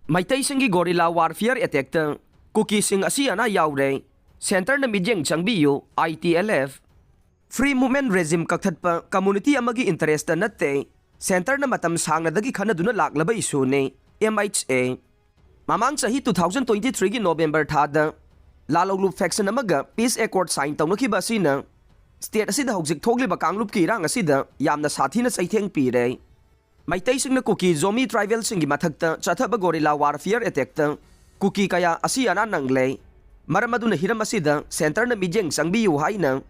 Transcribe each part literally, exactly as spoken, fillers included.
ꯃꯩꯇꯩꯁꯤꯡꯒꯤ gorilla warfare attackꯇ ꯀꯨꯀꯤꯁꯤꯡ ꯑꯁꯤ ꯑꯅꯥ ꯌꯥꯎꯔꯦ꯫ Centreꯅ ꯃꯤꯠꯌꯦꯡ ꯆꯪꯕꯤꯌꯨ, I T L F꯫ Free movement regime ꯀꯛꯊꯠꯄ community ꯑꯃꯒꯤ interestꯇ ꯅꯠꯇꯦ, Centreꯅ ꯃꯇꯝ ꯁꯥꯡꯅꯗꯒꯤ ꯈꯟꯅꯗꯨꯅ ꯂꯥꯛꯂꯕ issueꯅꯤ, M H A꯫ ꯃꯃꯥꯡ ꯆꯍꯤ two thousand twenty threeꯒꯤ November ꯊꯥꯗ ꯂꯥꯂꯣꯡꯂꯨꯞ faction ꯑꯃꯒ peace accord sign ꯇꯧꯅꯈꯤꯕ ꯑꯁꯤꯅ state ꯑꯁꯤꯗ ꯍꯧꯖꯤꯛ ꯊꯣꯛꯂꯤꯕ ꯀꯥꯡꯂꯨꯞꯀꯤ ꯏꯔꯥꯡ ꯑꯁꯤꯗ ꯌꯥꯝꯅ ꯁꯥꯊꯤꯅ ꯆꯩꯊꯦꯡ ꯄꯤꯔꯦ꯫ ꯃꯩꯇꯩꯁꯤꯡꯅ ꯀꯨꯀꯤ ꯖꯣꯃꯤ tribalꯁꯤꯡꯒꯤ ꯃꯊꯛꯇ ꯆꯠꯊꯕ gorilla warfare attackꯇ ꯀꯨꯀꯤ ꯀꯌꯥ ꯑꯁꯤ ꯑꯅꯥ ꯅꯪꯂꯦ꯫ ꯃꯔꯝ ꯑꯗꯨꯅ ꯍꯤꯔꯝ ꯑꯁꯤꯗ Centreꯅ ꯃꯤꯠꯌꯦꯡ ꯆꯪꯕꯤꯌꯨ ꯍꯥꯏꯅ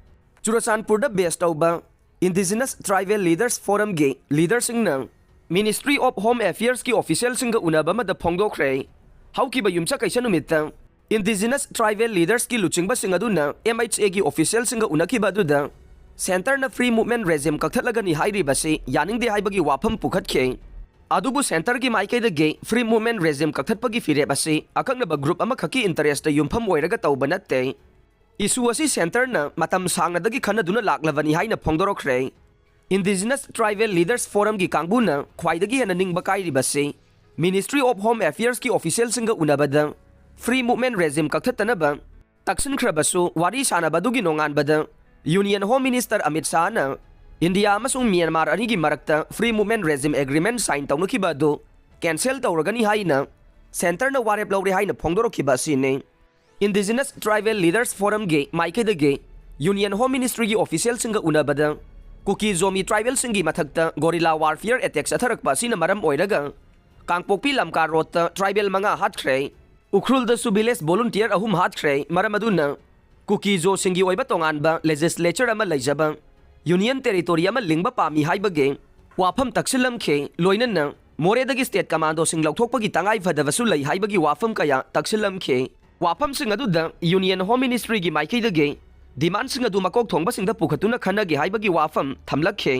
ꯆꯨꯔꯆꯥꯟꯄꯨꯔꯗ base ꯇꯧꯕ Indigenous Tribal Leaders Forumꯒꯤ leaderꯁꯤꯡꯅ Ministry of Home Affairsꯀꯤ officialꯁꯤꯡꯒ ꯎꯅꯕ ꯑꯃꯗ ꯐꯣꯡꯗꯣꯛꯈ꯭ꯔꯦ꯫ ꯍꯧꯈꯤꯕ ꯌꯨꯝꯁꯀꯩꯁ ꯅꯨꯃꯤꯠꯇ Indigenous Tribal Leadersꯀꯤ ꯂꯨꯆꯤꯡꯕꯁꯤꯡ ꯑꯗꯨꯅ M H Aꯒꯤ officialꯁꯤꯡꯒ ꯎꯅꯈꯤꯕ ꯑꯗꯨꯗ Centreꯅ free movement regime ꯀꯛꯊꯠꯂꯒꯅꯤ ꯍꯥꯏꯔꯤꯕꯁꯤ ꯌꯥꯅꯤꯡꯗꯦ ꯍꯥꯏꯕꯒꯤ ꯋꯥꯐꯝ ꯄꯨꯈꯠꯈꯤ꯫ ꯑꯗꯨꯕꯨ Centreꯒꯤ ꯃꯥꯏꯀꯩꯗꯒꯤ free movement regime ꯀꯛꯊꯠꯄꯒꯤ ꯐꯤꯔꯦꯞ ꯑꯁꯤ ꯑꯀꯛꯅꯕ group ꯑꯃꯈꯛꯀꯤ interestꯇ ꯌꯨꯝꯐꯝ ꯑꯣꯏꯔꯒ ꯇꯧꯕ ꯅꯠꯇꯦ꯫ Issue ꯑꯁꯤ Centreꯅ ꯃꯇꯝ ꯁꯥꯡꯅꯗꯒꯤ ꯈꯟꯅꯗꯨꯅ ꯂꯥꯛꯂꯕꯅꯤ ꯍꯥꯏꯅ ꯐꯣꯡꯗꯣꯔꯛꯈ꯭ꯔꯦ꯫ Indigenous Tribal Leaders Forumꯒꯤ ꯀꯥꯡꯕꯨꯅ ꯈ꯭ꯋꯥꯏꯗꯒꯤ ꯍꯦꯟꯅ ꯅꯤꯡꯕ ꯀꯥꯏꯔꯤꯕꯁꯤ Ministry of Home Affairsꯀꯤ officialꯁꯤꯡꯒ ꯎꯅꯕꯗ free movement regime ꯀꯛꯊꯠꯇꯅꯕ ꯇꯛꯁꯤꯟꯈ꯭ꯔꯕꯁꯨ, ꯋꯥꯔꯤ ꯁꯥꯅꯕ ꯑꯗꯨꯒꯤ ꯅꯣꯡꯉꯥꯟꯕꯗ Union Home Minister ꯑꯃꯤꯠ ꯁꯥꯍꯅ ꯏꯟꯗꯤꯌꯥ ꯑꯃꯁꯨꯡ ꯃ꯭ꯌꯥꯟꯃꯥꯔ ꯑꯅꯤꯒꯤ ꯃꯔꯛꯇ free movement regime agreement sign ꯇꯧꯅꯈꯤꯕ ꯑꯗꯨ cancel ꯇꯧꯔꯒꯅꯤ ꯍꯥꯏꯅ Centreꯅ ꯋꯥꯔꯦꯞ ꯂꯧꯔꯦ ꯍꯥꯏꯅ ꯐꯣꯡꯗꯣꯔꯛꯈꯤꯕ ꯑꯁꯤꯅꯤ꯫ Indigenous Tribal Leaders Forumꯒꯤ ꯃꯥꯏꯀꯩꯗꯒꯤ Union Home Ministryꯒꯤ officialꯁꯤꯡꯒ ꯎꯅꯕꯗ ꯀꯨꯀꯤ ꯖꯣꯃꯤ tribalꯁꯤꯡꯒꯤ ꯃꯊꯛꯇ gorilla warfare attack ꯆꯠꯊꯔꯛꯄ ꯑꯁꯤꯅ ꯃꯔꯝ ꯑꯣꯏꯔꯒ ꯀꯥꯡꯄꯣꯛꯄꯤ ꯂꯝꯀꯥ roadꯇ tribal ꯃꯉꯥ ꯍꯥꯠꯈ꯭ꯔꯦ꯫ ꯎꯈ꯭ꯔꯨꯜꯗꯁꯨ village volunteer ꯑꯍꯨꯝ ꯍꯥꯠꯈ꯭ꯔꯦ꯫ ꯃꯔꯝ ꯑꯗꯨꯅ ꯀꯨꯀꯤ ꯖꯣꯁꯤꯡꯒꯤ ꯑꯣꯏꯕ ꯇꯣꯉꯥꯟꯕ legislature ꯑꯃ ꯂꯩꯖꯕ union territory ꯑꯃ ꯂꯤꯡꯕ ꯄꯥꯝꯃꯤ ꯍꯥꯏꯕꯒꯤ ꯋꯥꯐꯝ ꯇꯛꯁꯤꯜꯂꯝꯈꯤ꯫ ꯂꯣꯏꯅꯅ ꯃꯣꯔꯦꯗꯒꯤ state commandoꯁꯤꯡ ꯂꯧꯊꯣꯛꯄꯒꯤ ꯇꯉꯥꯏ ꯐꯗꯕꯁꯨ ꯂꯩ ꯍꯥꯏꯕꯒꯤ ꯋꯥꯐꯝ ꯀꯌꯥ ꯇꯛꯁꯤꯜꯂꯝꯈꯤ꯫ ꯋꯥꯐꯝꯁꯤꯡ ꯑꯗꯨꯗ Union Home Ministryꯒꯤ ꯃꯥꯏꯀꯩꯗꯒꯤ demandꯁꯤꯡ ꯑꯗꯨ ꯃꯀꯣꯛ ꯊꯣꯡꯕꯁꯤꯡꯗ ꯄꯨꯈꯠꯇꯨꯅ ꯈꯟꯅꯒꯦ ꯍꯥꯏꯕꯒꯤ ꯋꯥꯐꯝ ꯊꯝꯂꯛꯈꯤ꯫